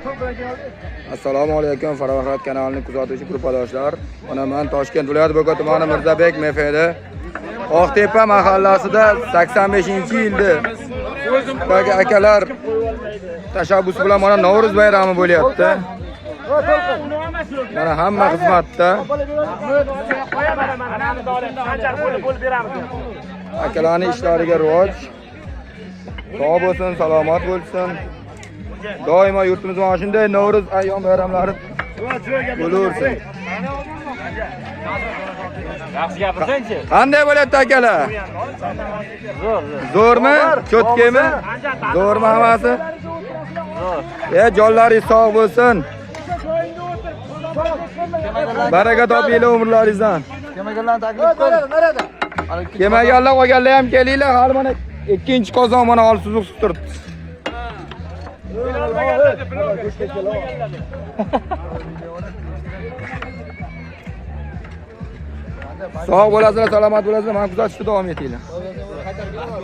Assalomu alaykum, Farog'at kanalini kuzatuvchi gruppadoshlar. Mana men Toshkent viloyati Bo'ka tumani Mirzabek MFda Oqtepa mahallasida 85-yilda akalar tashabbusi bilan mana Navro'z bayrami bo'lyapti. Mana hamma xizmatda. Akalarning ishlariga rivoj. Sog' bo'lsin, salomat bo'lsin. Doimo yurtimiz mana shunday Navro'z ayyom bayramlari bo'laversin. Yaxshi gapirsangchi. Qanday bo'lyapti akalar? Zo'rmi? Cho'tkami? Zo'rmi hammasi? Zo'r. Jonlaringiz sog' bo'lsin. Baraka topinglar umrlaringizdan. Kelmaganlarni taklif qil. Kelmaganlar qolganlar ham kelinglar. Hali mana ikkinchi qozon mana hali suzuq turibdi. Sog' bo'lasizlar, salomat bo'lasizlar. Mana kuzatishda davom etinglar.